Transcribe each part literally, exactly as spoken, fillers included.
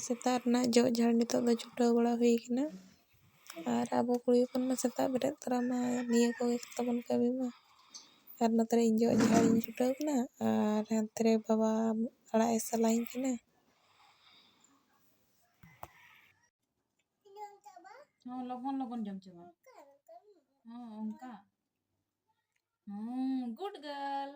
ᱥᱮᱛᱟᱜ ᱨᱮᱱᱟᱜ ᱡᱚᱜ ᱡᱷᱟᱲ ᱱᱤᱛᱚᱜ ᱫᱚ ᱪᱷᱩᱴᱟᱹᱣ ᱵᱟᱲᱟ ᱦᱩᱭ ᱠᱟᱱᱟ᱾ ᱟᱨ ᱟᱵᱚ ᱠᱩᱲᱤ ᱦᱚᱯᱚᱱ ᱢᱟ ᱥᱮᱛᱟᱜ ᱵᱮᱨᱮᱫ ᱛᱚᱨᱟ ᱢᱟ ᱱᱤᱭᱟᱹ ᱠᱚᱜᱮ ᱛᱟᱵᱚᱱ ᱠᱟᱹᱢᱤ ᱢᱟ᱾ ᱟᱨ ᱱᱚᱛᱮ ᱨᱮ ᱤᱧ ᱡᱚᱜ ᱡᱷᱟᱲ ᱤᱧ ᱪᱷᱩᱴᱟᱹᱣ ᱠᱟᱱᱟ᱾ ᱟᱨ ᱦᱟᱱᱛᱮ ᱨᱮ ᱵᱟᱵᱟ ᱟᱲᱟᱜ ᱮ ᱥᱟᱞᱟᱧ ᱠᱟᱱᱟ᱾ ᱦᱚᱸ, ᱞᱚᱜᱚᱱ ᱞᱚᱜᱚᱱ ᱡᱚᱢ ᱪᱟᱵᱟ᱾ ᱦᱚᱸ, ᱚᱱᱠᱟ᱾ ᱦᱩᱸ, good girl᱾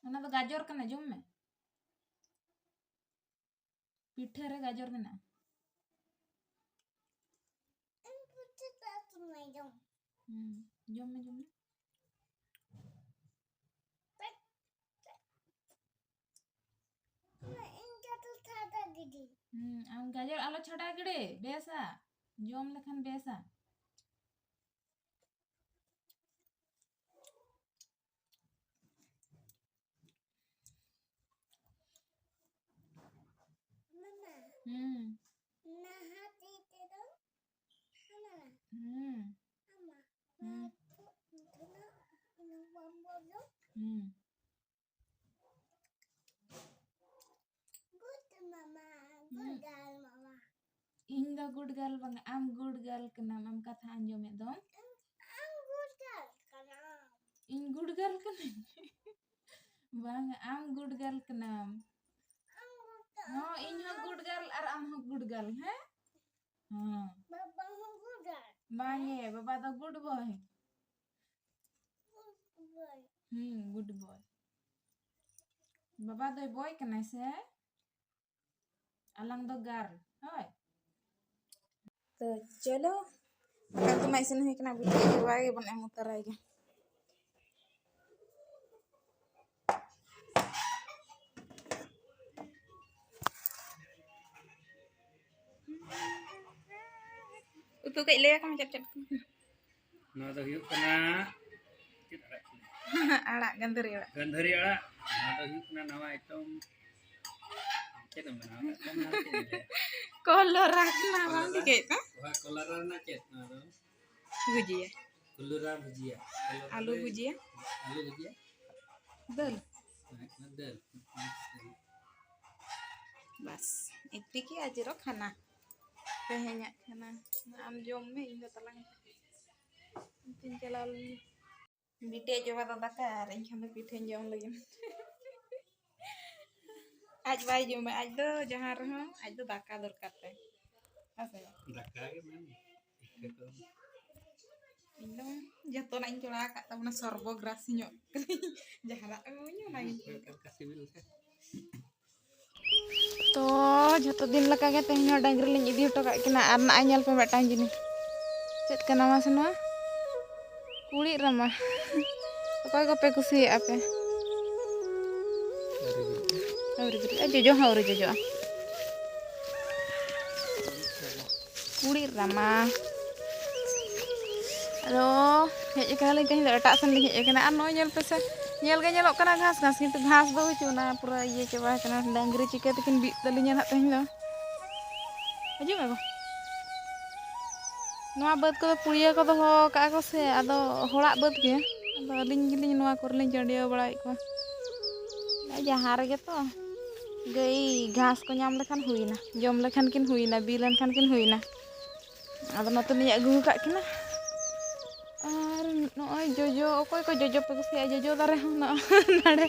ᱚᱱᱟ ᱫᱚ ᱜᱟᱡᱚᱨ ᱠᱟᱱᱟ, ᱡᱚᱢ ᱢᱮ᱾ ᱯᱤᱴᱷᱟᱹ ᱨᱮ ᱜᱟᱡᱚᱨ ᱢᱮᱱᱟᱜᱼᱟ᱾ ᱦᱩᱸ, ᱡᱚᱢ ᱢᱮ, ᱡᱚᱢ ᱢᱮ᱾ ᱦᱩᱸ, ᱟᱢ ᱜᱟᱡᱚᱨ ᱟᱞᱚ ᱪᱷᱟᱰᱟ ᱜᱤᱰᱤ, ᱵᱮᱥᱟ, ᱡᱚᱢ ᱞᱮᱠᱷᱟᱱ ᱵᱮᱥᱟ᱾ ᱢᱟᱢᱟ, ᱦᱩᱸ᱾ ᱱᱟᱦᱟ ᱛᱤ ᱛᱮᱫᱚ ᱦᱟᱱᱟ᱾ ᱦᱩᱸ᱾ ᱟᱢᱟ, ᱦᱩᱸ᱾ ᱱᱚᱣᱟ ᱠᱚ ᱫᱷᱩᱱᱟᱹ, ᱤᱱᱟᱹ ᱵᱟᱢ ᱵᱚᱞᱚ᱾ ᱦᱩᱸ᱾ Good mama, good ᱦᱩᱸ᱾ Girl mama. ᱤᱧ ᱫᱚ good girl ᱵᱟᱝ, ᱟᱢ good girl ᱠᱟᱱᱟᱢ, ᱟᱢ ᱠᱟᱛᱷᱟ ᱟᱸᱡᱚᱢᱮᱫ ᱫᱚ᱾ ᱟᱢ, ᱟᱢ good girl ᱠᱟᱱᱟᱢ. ᱤᱧ good girl ᱠᱟᱹᱱᱟᱹᱧ᱾ ᱵᱟᱝ, ᱟᱢ good girl ᱠᱟᱱᱟᱢ᱾ ᱟᱢ good girl ᱦᱚᱸ, ᱤᱧ ᱦᱚᱸ ᱠᱟᱱᱟᱢ. Good girl ᱟᱨ ᱟᱢ ᱦᱚᱸ good girl, ᱦᱮᱸ? ᱦᱚᱸ᱾ ᱵᱟᱵᱟ ᱦᱚᱸ good girl. ᱵᱟᱝ ᱜᱮ, ᱵᱟᱵᱟ ᱫᱚ good boy. Good boy. ᱦᱩᱸ, good boy. ᱵᱟᱵᱟ ᱫᱚᱭ boy ᱠᱟᱱᱟᱭ ᱥᱮ? ᱟᱞᱟᱝ ᱫᱚ girl, ᱦᱳᱭ᱾ ᱛᱚ ᱪᱚᱞᱚ, ᱫᱟᱠᱟ ᱩᱛᱩ ᱢᱟ ᱤᱥᱤᱱ ᱦᱩᱭ ᱠᱟᱱᱟ, ᱵᱩᱰᱷᱤ ᱟᱭᱳ ᱜᱮᱵᱚᱱ ᱮᱢ ᱩᱛᱟᱹᱨᱟᱭ ᱜᱮ᱾ ᱩᱛᱩ ᱠᱟᱹᱡ ᱞᱟᱹᱭ ᱟᱠᱚ ᱢᱮ ᱪᱮᱫ ᱪᱮᱫ ᱠᱚ᱾ ᱱᱚᱣᱟ ᱫᱚ ᱦᱩᱭᱩᱜ ᱠᱟᱱᱟ ᱪᱮᱫ ᱟᱲᱟᱜ ᱠᱚ ᱞᱟᱹᱭᱟ? ᱟᱲᱟᱜ, ᱜᱟᱹᱱᱫᱷᱟᱹᱨᱤ ᱟᱲᱟᱜ᱾ ᱜᱟᱹᱱᱫᱷᱟᱹᱨᱤ ᱟᱲᱟᱜ᱾ ᱱᱚᱣᱟ ᱫᱚ ᱦᱩᱭᱩᱜ ᱠᱟᱱᱟ ᱱᱟᱣᱟ item᱾ ᱪᱮᱫ ᱮᱢ ᱵᱮᱱᱟᱣ ᱟᱠᱟᱫ ᱛᱟᱦᱮᱱᱟ? ᱪᱮᱫ ᱮᱢ ᱞᱟᱹᱭᱟ? ᱠᱚᱞᱚᱨᱟ ᱠᱟᱱᱟ, ᱵᱟᱢ ᱠᱚᱞᱚᱨᱟ? ᱴᱷᱤᱠᱟᱹᱭᱮᱫ ᱛᱟᱢ? ᱦᱳᱭ, ᱠᱚᱞᱚᱨᱟ ᱨᱮᱱᱟᱜ ᱪᱮᱫ ᱱᱚᱣᱟ ᱫᱚ? ᱵᱷᱩᱡᱤᱭᱟ᱾ ᱠᱚᱞᱚᱨᱟ ᱵᱷᱩᱡᱤᱭᱟ᱾ ᱠᱚᱞᱚᱨᱟ ᱟᱞᱩ ᱨᱮ ᱵᱷᱩᱡᱤᱭᱟ᱾ ᱟᱞᱩ ᱵᱷᱩᱡᱤᱭᱟ᱾ ᱫᱟᱹᱞ᱾ ᱵᱟᱥ, ᱮᱛᱤ ᱜᱮ ᱟᱡᱮᱨᱚ ᱠᱷᱟᱱᱟ᱾ ᱛᱮᱦᱮᱧᱟᱜ ᱠᱷᱟᱱᱟ᱾ ᱟᱢ ᱡᱚᱢ ᱢᱮ, ᱤᱧ ᱫᱚ ᱛᱟᱞᱟᱝ ᱚᱱᱛᱮᱧ ᱪᱟᱞᱟᱣ ᱞᱮᱱ ᱜᱮ᱾ ᱵᱤᱴᱤᱭᱟᱜ ᱡᱚᱢᱟ ᱫᱚ ᱫᱟᱠᱟ ᱟᱨ ᱤᱧ ᱠᱷᱟᱱ ᱫᱚ ᱯᱤᱴᱷᱟᱹᱧ ᱡᱚᱢ ᱞᱟᱹᱜᱤᱫ᱾ ᱟᱡ ᱵᱟᱭ ᱡᱚᱢᱟ, ᱟᱡ ᱫᱚ ᱡᱟᱦᱟᱸ ᱨᱮᱦᱚᱸ ᱟᱡ ᱫᱚ ᱫᱟᱠᱟ ᱫᱚᱨᱠᱟᱨ ᱛᱟᱭ᱾ ᱦᱮᱸ ᱥᱮ ᱵᱟᱝ? ᱫᱟᱠᱟ ᱜᱮ ᱢᱮᱱ᱾ ᱤᱧ ᱫᱚ ᱡᱚᱛᱚᱱᱟᱜ ᱤᱧ ᱡᱚᱲᱟᱣ ᱟᱠᱟᱫ ᱛᱟᱵᱚᱱᱟ, ᱥᱚᱨᱵᱚᱜᱨᱟᱥᱤ ᱧᱚᱜ ᱠᱟᱹᱱᱟᱹᱧ᱾ ᱡᱟᱦᱟᱱᱟᱜ ᱮᱢ ᱤᱢᱟᱹᱧᱟ, ᱚᱱᱟᱜᱤᱧ ᱚᱠᱟ ᱞᱮᱠᱟ ᱥᱤᱵᱤᱞ ᱥᱮ? ᱛᱚ, ᱡᱷᱚᱛᱚ ᱫᱤᱱ ᱞᱮᱠᱟᱜᱮ ᱛᱮᱦᱮᱧ ᱦᱚᱸ ᱰᱟᱹᱝᱨᱤ ᱞᱤᱧ ᱤᱫᱤ ᱦᱚᱴᱚ ᱠᱟᱜ ᱠᱤᱱᱟ᱾ ᱟᱨ ᱱᱟᱜᱼᱟᱭ ᱧᱮᱞ ᱯᱮ ᱢᱤᱫᱴᱟᱝ ᱡᱤᱱᱤᱥ, ᱪᱮᱫ ᱠᱟᱱᱟ ᱢᱟᱥᱮ ᱱᱚᱣᱟ? ᱠᱩᱲᱤᱫ ᱨᱟᱢᱟ᱾ ᱚᱠᱚᱭ ᱠᱚᱯᱮ ᱠᱩᱥᱤᱭᱟᱜᱼᱟ ᱯᱮ? ᱟᱹᱣᱨᱤ ᱵᱤᱞᱤᱜᱼᱟ, ᱡᱚᱡᱚ ᱦᱚᱸ ᱟᱹᱣᱨᱤ ᱡᱚᱡᱚᱜᱼᱟ᱾ ᱠᱩᱲᱤᱫ ᱨᱟᱢᱟ᱾ ᱟᱫᱚ ᱦᱮᱡ ᱟᱠᱟᱱᱟᱞᱤᱧ ᱛᱮᱦᱮᱧ ᱫᱚ, ᱮᱴᱟᱜ ᱥᱮᱱ ᱞᱤᱧ ᱦᱮᱡ ᱟᱠᱟᱱᱟ᱾ ᱟᱨ ᱱᱚᱜᱼᱚᱭ ᱧᱮᱞ ᱯᱮᱥᱮ, ᱧᱮᱞ ᱜᱮ ᱧᱮᱞᱚᱜ ᱠᱟᱱᱟ ᱜᱷᱟᱥ ᱜᱷᱟᱥ, ᱠᱤᱱᱛᱩ ᱜᱷᱟᱥ ᱫᱚ ᱵᱟᱹᱪᱩᱜ ᱟᱱᱟ, ᱯᱩᱨᱟᱹ ᱤᱭᱟᱹ ᱪᱟᱵᱟ ᱟᱠᱟᱱᱟ᱾ ᱰᱟᱹᱝᱨᱤ ᱪᱤᱠᱟᱹ ᱛᱮᱠᱤᱱ ᱵᱤᱫ ᱛᱟᱹᱞᱤᱧᱟ ᱱᱟᱦᱟᱜ ᱛᱮᱦᱮᱧ ᱫᱚ? ᱦᱤᱡᱩᱜ ᱢᱮ ᱜᱚ᱾ ᱱᱚᱣᱟ ᱵᱟᱹᱫᱽ ᱠᱚᱫᱚ ᱯᱩᱲᱤᱭᱟᱹ ᱠᱚ ᱫᱚᱦᱚ ᱠᱟᱜᱼᱟ ᱠᱚ ᱥᱮ, ᱟᱫᱚ ᱦᱚᱲᱟᱜ ᱵᱟᱹᱫᱽ ᱜᱮ᱾ ᱟᱫᱚ ᱟᱹᱞᱤᱧ ᱜᱮᱞᱤᱧ ᱱᱚᱣᱟ ᱠᱚᱨᱮ ᱞᱤᱧ ᱪᱟᱹᱰᱭᱟᱹᱣ ᱵᱟᱲᱟᱭᱮᱫ ᱠᱚᱣᱟ᱾ ᱡᱟᱦᱟᱸ ᱨᱮᱜᱮ ᱛᱚ ᱜᱟᱹᱭ ᱜᱷᱟᱥ ᱠᱚ ᱧᱟᱢ ᱞᱮᱠᱷᱟᱱ ᱦᱩᱭᱱᱟ, ᱡᱚᱢ ᱞᱮᱠᱷᱟᱱ ᱠᱤᱱ ᱦᱩᱭᱱᱟ, ᱵᱤ ᱞᱮᱱᱠᱷᱟᱱ ᱠᱤᱱ ᱦᱩᱭᱱᱟ᱾ ᱟᱫᱚ ᱱᱚᱛᱮ ᱞᱤᱧ ᱟᱹᱜᱩ ᱟᱠᱟᱫ ᱠᱤᱱᱟ᱾ ᱟᱨ ᱱᱚᱜᱼᱚᱭ ᱡᱚᱡᱚ, ᱚᱠᱚᱭ ᱠᱚ ᱡᱚᱡᱚ ᱯᱮ ᱠᱩᱥᱤᱭᱟᱜᱼᱟ? ᱡᱚᱡᱚ ᱫᱟᱨᱮ ᱦᱚᱸ ᱱᱚᱜᱼᱚᱭ ᱱᱟᱲᱮ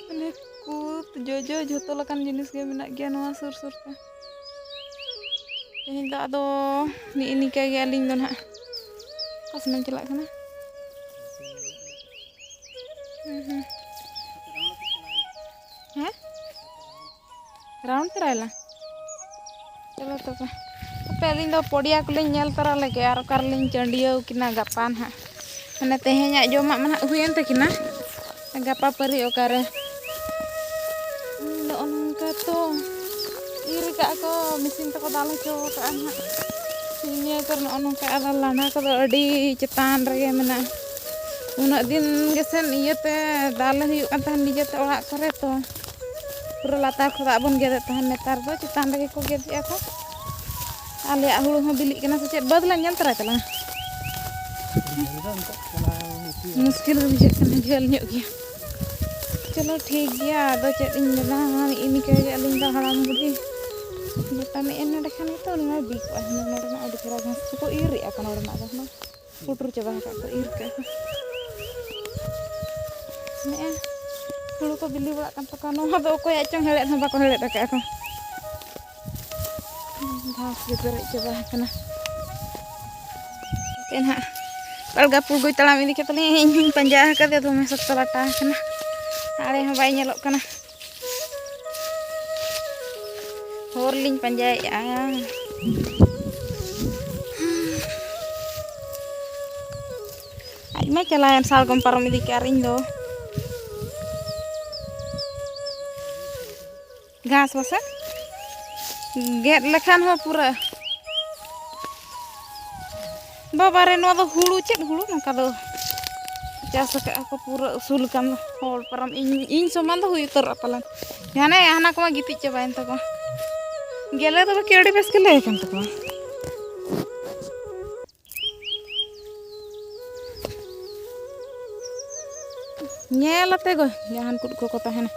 ᱢᱟᱱᱮ ᱠᱩᱫ, ᱡᱚᱡᱚ, ᱡᱷᱚᱛᱚ ᱞᱮᱠᱟᱱ ᱡᱤᱱᱤᱥ ᱜᱮ ᱢᱮᱱᱟᱜ ᱜᱮᱭᱟ ᱱᱚᱣᱟ ᱥᱩᱨ ᱥᱩᱨ ᱛᱮ᱾ ᱛᱮᱦᱮᱧ ᱫᱚ ᱟᱫᱚ ᱱᱤᱜᱼᱤ ᱱᱤᱝᱠᱟᱹ ᱜᱮ ᱟᱹᱞᱤᱧ ᱫᱚ ᱱᱟᱦᱟᱜ᱾ ᱚᱠᱟ ᱥᱮᱱ ᱮᱢ ᱪᱟᱞᱟᱜ ᱠᱟᱱᱟ? ᱦᱩᱸ, ᱦᱩᱸ᱾ ᱦᱮᱸ? ᱨᱟᱣᱩᱱᱰ ᱛᱚᱨᱟᱭᱟᱞᱟᱝ᱾ ᱪᱚᱞᱚ ᱛᱚᱵᱮ᱾ ᱦᱟᱯᱮ, ᱟᱹᱞᱤᱧ ᱫᱚ ᱯᱚᱲᱤᱭᱟ ᱠᱚᱞᱤᱧ ᱧᱮᱞ ᱛᱚᱨᱟ ᱞᱮᱜᱮ ᱟᱨ ᱚᱠᱟ ᱨᱮᱞᱤᱧ ᱪᱟᱹᱰᱭᱟᱹᱣ ᱠᱤᱱᱟ ᱜᱟᱯᱟ ᱱᱟᱦᱟᱜ᱾ ᱢᱟᱱᱮ, ᱛᱮᱦᱮᱧᱟᱜ ᱡᱚᱢᱟᱜ ᱢᱟ ᱱᱟᱦᱟᱜ ᱦᱩᱭᱮᱱ ᱛᱟᱹᱠᱤᱱᱟ᱾ ᱜᱟᱯᱟ ᱯᱟᱹᱨᱤ ᱚᱠᱟᱨᱮ? ᱱᱚᱜᱼᱚ ᱱᱚᱝᱠᱟ ᱛᱚ᱾ ᱤᱨ ᱠᱟᱜᱼᱟ ᱠᱚ, ᱢᱮᱥᱤᱱ ᱛᱮᱠᱚ ᱫᱟᱞ ᱦᱚᱪᱚ ᱠᱟᱜᱼᱟ ᱱᱟᱦᱟᱜ᱾ ᱱᱤᱭᱟᱹ ᱠᱚᱨᱮ ᱱᱚᱜᱼᱚ ᱱᱚᱝᱠᱟ, ᱟᱨ ᱞᱟᱸᱰᱷᱟ ᱠᱚᱫᱚ ᱟᱹᱰᱤ ᱪᱮᱛᱟᱱ ᱨᱮᱜᱮ ᱢᱮᱱᱟᱜᱼᱟ᱾ ᱩᱱᱟᱹᱜ ᱫᱤᱱ ᱜᱮᱥᱮ ᱤᱭᱟᱹᱛᱮ ᱫᱟᱞ ᱦᱩᱭᱩᱜ ᱠᱟᱱ ᱛᱟᱦᱮᱸᱫ ᱱᱤᱡᱮᱛᱮ ᱚᱲᱟᱜ ᱠᱚᱨᱮ ᱛᱚ᱾ ᱯᱩᱨᱟᱹ ᱞᱟᱛᱟᱨ ᱠᱷᱚᱱᱟᱜ ᱵᱚᱱ ᱜᱮᱫᱮᱫ ᱛᱟᱦᱮᱸᱫ, ᱱᱮᱛᱟᱨ ᱫᱚ ᱪᱮᱛᱟᱱ ᱨᱮᱜᱮ ᱠᱚ ᱜᱮᱫᱮᱜᱼᱟ ᱠᱚ᱾ ᱟᱞᱮᱭᱟᱜ ᱦᱩᱲᱩ ᱦᱚᱸ ᱵᱤᱞᱤᱜ ᱠᱟᱱᱟ ᱥᱮ ᱪᱮᱫ? ᱵᱟᱹᱫᱽ ᱞᱮ ᱧᱮᱞ ᱛᱚᱨᱟᱭ ᱛᱟᱞᱟᱝᱟ᱾ ᱢᱩᱥᱠᱤᱞ ᱜᱮ ᱵᱩᱡᱷᱟᱹᱜ ᱠᱟᱱᱟ, ᱡᱷᱟᱹᱞ ᱧᱚᱜ ᱜᱮᱭᱟ᱾ ᱪᱚᱞᱚ ᱴᱷᱤᱠ ᱜᱮᱭᱟ, ᱟᱫᱚ ᱪᱮᱫ ᱤᱧ ᱢᱮᱱᱟ, ᱱᱤᱜᱼᱤ ᱱᱤᱝᱠᱟᱹ ᱜᱮ ᱟᱹᱞᱤᱧ ᱫᱚ ᱦᱟᱲᱟᱢ ᱵᱩᱰᱷᱤ ᱵᱚᱴᱟ ᱱᱮᱜᱼᱮ ᱱᱚᱰᱮ ᱠᱷᱟᱱ ᱜᱮᱛᱚ ᱱᱚᱰᱮᱱᱟᱜ ᱟᱹᱰᱤ ᱪᱮᱦᱨᱟ ᱜᱷᱟᱥ ᱠᱚᱠᱚ ᱤᱨ ᱮᱫᱼᱟ ᱠᱚ ᱱᱚᱰᱮᱱᱟᱜ ᱫᱚ ᱦᱩᱱᱟᱹᱝ᱾ ᱯᱩᱴᱩᱨ ᱪᱟᱵᱟ ᱟᱠᱟᱫ ᱠᱚ, ᱤᱨ ᱠᱟᱜ ᱠᱚ᱾ ᱱᱮᱜᱼᱮ ᱦᱩᱲᱩ ᱠᱚ ᱵᱤᱞᱤ ᱵᱟᱲᱟᱜ ᱠᱟᱱ ᱛᱟᱠᱚᱣᱟ᱾ ᱱᱚᱣᱟ ᱫᱚ ᱚᱠᱚᱭᱟᱜ ᱪᱚᱝ ᱦᱮᱲᱦᱮᱫ ᱦᱚᱸ ᱵᱟᱠᱚ ᱦᱮᱲᱦᱮᱫ ᱟᱠᱟᱫᱼᱟ ᱠᱚ᱾ ᱜᱷᱟᱥ ᱜᱮ ᱯᱮᱨᱮᱡ ᱪᱟᱵᱟ ᱟᱠᱟᱱᱟ᱾ ᱛᱮ ᱱᱟᱦᱟᱜ ᱟᱞᱜᱟ ᱯᱩᱞᱜᱩᱭ ᱛᱟᱲᱟᱢ ᱤᱫᱤ ᱠᱮᱫ ᱛᱟᱞᱤᱧᱟ, ᱤᱧ ᱦᱚᱸᱧ ᱯᱟᱸᱡᱟ ᱟᱠᱟᱫᱮᱭᱟ, ᱫᱚᱢᱮ ᱥᱚᱠᱛᱚ ᱞᱟᱴᱟ ᱟᱠᱟᱱᱟ᱾ ᱟᱲᱮ ᱦᱚᱸ ᱵᱟᱭ ᱧᱮᱞᱚᱜ ᱠᱟᱱᱟ᱾ ᱦᱚᱨ ᱞᱤᱧ ᱯᱟᱸᱡᱟᱭᱮᱫᱼᱟ᱾ ᱟᱡ ᱢᱟᱭ ᱪᱟᱞᱟᱣᱮᱱ, ᱥᱟᱲᱜᱚᱢ ᱯᱟᱨᱚᱢ ᱤᱫᱤ ᱠᱮᱫ, ᱟᱨ ᱤᱧ ᱫᱚ ᱜᱷᱟᱥ ᱵᱟᱥᱟ ᱜᱮᱫ ᱞᱮᱠᱷᱟᱱ ᱦᱚᱸ ᱯᱩᱨᱟᱹ᱾ ᱵᱟᱵᱟ ᱨᱮ, ᱱᱚᱣᱟ ᱫᱚ ᱦᱩᱲᱩ, ᱪᱮᱫ ᱦᱩᱲᱩ ᱱᱚᱝᱠᱟ ᱫᱚ ᱪᱟᱥ ᱟᱠᱟᱫᱼᱟ ᱠᱚ, ᱯᱩᱨᱟᱹ ᱩᱥᱩᱞ ᱟᱠᱟᱱ ᱫᱚ ᱦᱚᱲ ᱯᱟᱨᱚᱢ, ᱤᱧ, ᱤᱧ ᱥᱚᱢᱟᱱ ᱫᱚ ᱦᱩᱭ ᱩᱛᱟᱹᱨᱚᱜᱼᱟ ᱯᱟᱞᱮᱱ᱾ ᱦᱟᱱᱮ ᱦᱟᱱᱟ ᱠᱚᱢᱟ ᱜᱤᱛᱤᱡ ᱪᱟᱵᱟᱭᱮᱱ ᱛᱟᱠᱚᱣᱟ᱾ ᱜᱮᱞᱮ ᱫᱚ ᱵᱟᱹᱠᱤ ᱟᱹᱰᱤ ᱵᱮᱥ ᱜᱮ ᱞᱟᱹᱭ ᱟᱠᱟᱱ ᱛᱟᱠᱚᱣᱟ᱾ ᱧᱮᱞ ᱟᱛᱮ ᱜᱚ ᱡᱟᱦᱟᱱ ᱠᱩᱫ ᱠᱚᱠᱚ ᱛᱟᱦᱮᱱᱟ᱾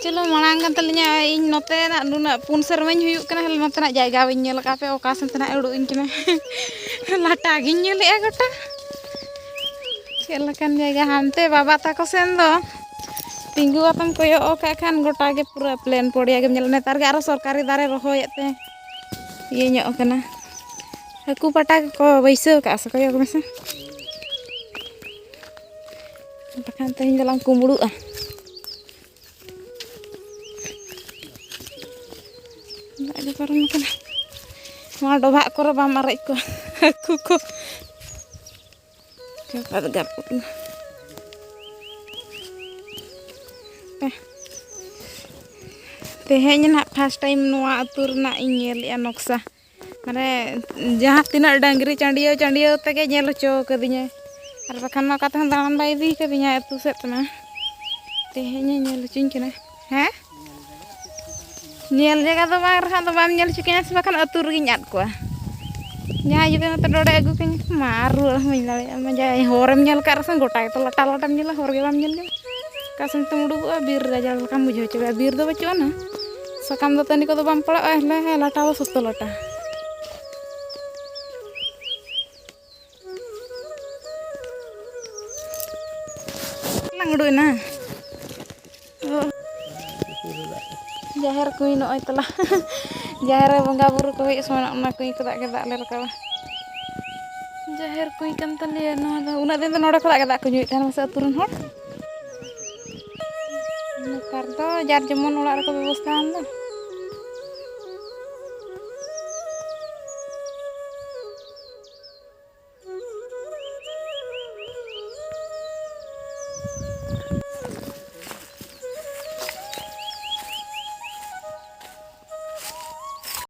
ᱪᱚᱞᱚ, ᱢᱟᱲᱟᱝ ᱠᱟᱱ ᱛᱟᱹᱞᱤᱧᱟ, ᱤᱧ ᱱᱚᱛᱮᱱᱟᱜ ᱱᱩᱱᱟᱹᱜ ᱯᱩᱱ ᱥᱮᱨᱢᱟᱧ ᱦᱩᱭᱩᱜ ᱠᱟᱱᱟ, ᱦᱟᱞᱮ ᱱᱚᱛᱮᱱᱟᱜ ᱡᱟᱭᱜᱟ ᱵᱟᱹᱧ ᱧᱮᱞ ᱟᱠᱟᱫ᱾ ᱟᱯᱮ ᱚᱠᱟ ᱥᱮᱱ ᱛᱮᱱᱟᱜ ᱩᱰᱩᱠ ᱤᱧ ᱠᱟᱱᱟ᱾ ᱞᱟᱴᱟ ᱜᱤᱧ ᱧᱮᱞᱮᱜᱼᱟ ᱜᱚᱴᱟ᱾ ᱪᱮᱫ ᱞᱮᱠᱟᱱ ᱡᱟᱭᱜᱟ ᱦᱟᱱᱛᱮ ᱵᱟᱵᱟ ᱛᱟᱠᱚ ᱥᱮᱱ ᱫᱚ ᱛᱤᱸᱜᱩ ᱠᱟᱛᱮᱢ ᱠᱚᱭᱚᱜ ᱟᱠᱟᱫ ᱠᱷᱟᱱ ᱜᱚᱴᱟ ᱜᱮ ᱯᱩᱨᱟᱹ ᱯᱞᱮᱱ ᱯᱚᱲᱤᱭᱟ ᱜᱮᱢ ᱧᱮᱞᱟ᱾ ᱱᱮᱛᱟᱨ ᱜᱮ ᱟᱨᱚ ᱥᱚᱨᱠᱟᱨᱤ ᱫᱟᱨᱮ ᱨᱚᱦᱚᱭᱮᱫ ᱛᱮ ᱤᱭᱟᱹ ᱧᱚᱜ ᱠᱟᱱᱟ᱾ ᱦᱟᱹᱠᱩ ᱯᱟᱴᱟ ᱠᱚᱠᱚ ᱵᱟᱹᱭᱥᱟᱹᱣ ᱠᱟᱜᱼᱟ ᱥᱮ, ᱠᱚᱭᱚᱜ ᱢᱮᱥᱮ᱾ ᱵᱟᱠᱷᱟᱱ ᱛᱮᱦᱮᱧ ᱫᱚᱞᱟᱝ ᱠᱩᱢᱵᱽᱲᱩᱜᱼᱟ᱾ ᱫᱟᱜ ᱜᱮ ᱯᱟᱨᱚᱢ ᱟᱠᱟᱱᱟ᱾ ᱱᱚᱣᱟ ᱰᱚᱵᱷᱟᱜ ᱠᱚᱨᱮ ᱵᱟᱢ ᱟᱨᱮᱡ ᱠᱚᱣᱟ ᱦᱟᱹᱠᱩ ᱠᱚ᱾ ᱪᱟᱯᱟᱫ ᱜᱟᱯᱚᱫ ᱮᱱᱟ᱾ ᱛᱮᱦᱮᱧ ᱱᱟᱦᱟᱜ first time ᱱᱚᱣᱟ ᱟᱹᱛᱩ ᱨᱮᱱᱟᱜ ᱤᱧ ᱧᱮᱞᱮᱜᱼᱟ ᱱᱚᱠᱥᱟ᱾ ᱢᱟᱱᱮ, ᱡᱟᱦᱟᱸ ᱛᱤᱱᱟᱹᱜ ᱰᱟᱹᱝᱨᱤ ᱪᱟᱹᱰᱤᱭᱟᱹᱣ ᱪᱟᱹᱰᱤᱭᱟᱹᱣ ᱛᱮᱜᱮ ᱧᱮᱞ ᱦᱚᱪᱚ ᱠᱟᱹᱫᱤᱧᱟᱭ᱾ ᱟᱨ ᱵᱟᱠᱷᱟᱱ ᱢᱟ ᱚᱠᱟ ᱛᱮᱦᱚᱸ ᱫᱟᱬᱟᱱ ᱵᱟᱭ ᱤᱫᱤ ᱠᱟᱹᱫᱤᱧᱟ ᱟᱹᱛᱩ ᱥᱮᱫ ᱛᱮᱢᱟ᱾ ᱛᱮᱦᱮᱧᱮ ᱧᱮᱞ ᱦᱚᱪᱚᱧ ᱠᱟᱱᱟ᱾ ᱦᱮᱸ? ᱧᱮᱞ ᱡᱟᱭᱜᱟ ᱫᱚ ᱵᱟᱝ ᱨᱮᱦᱚᱸ, ᱟᱫᱚ ᱵᱟᱢ ᱧᱮᱞ ᱦᱚᱪᱚ ᱠᱤᱧᱟ ᱥᱮ, ᱵᱟᱠᱷᱟᱱ ᱟᱹᱛᱩ ᱨᱮᱜᱮᱧ ᱟᱫ ᱠᱚᱣᱟ᱾ ᱡᱟᱦᱟᱸᱭ ᱡᱩᱫᱤ ᱱᱚᱛᱮ ᱰᱚᱰᱮ ᱟᱹᱜᱩ ᱠᱟᱹᱧ ᱠᱷᱟᱱ, ᱢᱟ ᱟᱨ ᱨᱩᱣᱟᱹᱲ ᱦᱚᱸ ᱵᱟᱹᱧ ᱫᱟᱲᱮᱭᱟᱜᱼᱟ᱾ ᱢᱟ ᱡᱟᱦᱟᱸᱭ ᱦᱚᱨᱮᱢ ᱧᱮᱞ ᱠᱟᱜ ᱨᱮᱥᱮ ᱜᱚᱴᱟ ᱜᱮᱛᱚ ᱞᱟᱴᱟ ᱞᱟᱴᱟᱢ ᱧᱮᱞᱟ, ᱦᱚᱨ ᱜᱮ ᱵᱟᱢ ᱧᱮᱞ ᱧᱟᱢᱟ᱾ ᱚᱠᱟ ᱥᱮᱱ ᱛᱮᱢ ᱩᱰᱩᱠᱚᱜᱼᱟ, ᱵᱤᱨ ᱨᱮ ᱡᱟᱦᱟᱸ ᱞᱮᱠᱟᱢ ᱵᱩᱡᱷᱟᱹᱣ ᱦᱚᱪᱚ ᱠᱚᱣᱟ᱾ ᱵᱤᱨ ᱫᱚ ᱵᱟᱹᱪᱩᱜ ᱟᱱᱟ, ᱥᱟᱠᱟᱢ ᱫᱟᱹᱛᱟᱹᱱᱤ ᱠᱚᱫᱚ ᱵᱟᱢ ᱯᱟᱲᱟᱜᱼᱟ, ᱦᱮᱞᱮ ᱞᱟᱴᱟ ᱫᱚ ᱥᱚᱠᱛᱚ ᱞᱟᱴᱟ᱾ ᱞᱟᱝ ᱩᱰᱩᱠ ᱮᱱᱟ᱾ ᱡᱟᱦᱮᱨ ᱠᱩᱸᱧ ᱱᱚᱜᱼᱚᱭ ᱛᱟᱞᱟ᱾ ᱡᱟᱦᱮᱨ ᱨᱮ ᱵᱚᱸᱜᱟ ᱵᱩᱨᱩ ᱠᱚ ᱦᱩᱭᱩᱜ ᱥᱚᱢᱚᱭ ᱚᱱᱟ ᱠᱩᱸᱧ ᱠᱚ ᱫᱟᱜ ᱜᱮ ᱫᱟᱜ ᱞᱮ ᱨᱟᱠᱟᱵᱟ᱾ ᱡᱟᱦᱮᱨ ᱠᱩᱸᱧ ᱠᱟᱱ ᱛᱟᱞᱮᱭᱟ ᱱᱚᱣᱟ ᱫᱚ᱾ ᱩᱱᱟᱹᱜ ᱫᱤᱱ ᱫᱚ ᱱᱚᱰᱮ ᱠᱷᱚᱱᱟᱜ ᱜᱮ ᱫᱟᱜ ᱠᱚ ᱧᱩᱭᱮᱫ ᱛᱟᱦᱮᱱᱟ ᱥᱮ ᱟᱹᱛᱩ ᱨᱮᱱ ᱦᱚᱲ᱾ ᱱᱮᱛᱟᱨ ᱫᱚ ᱡᱟᱨ ᱡᱮᱢᱚᱱ ᱚᱲᱟᱜ ᱨᱮᱠᱚ ᱵᱮᱵᱚᱥᱛᱷᱟ ᱟᱱ ᱫᱚ᱾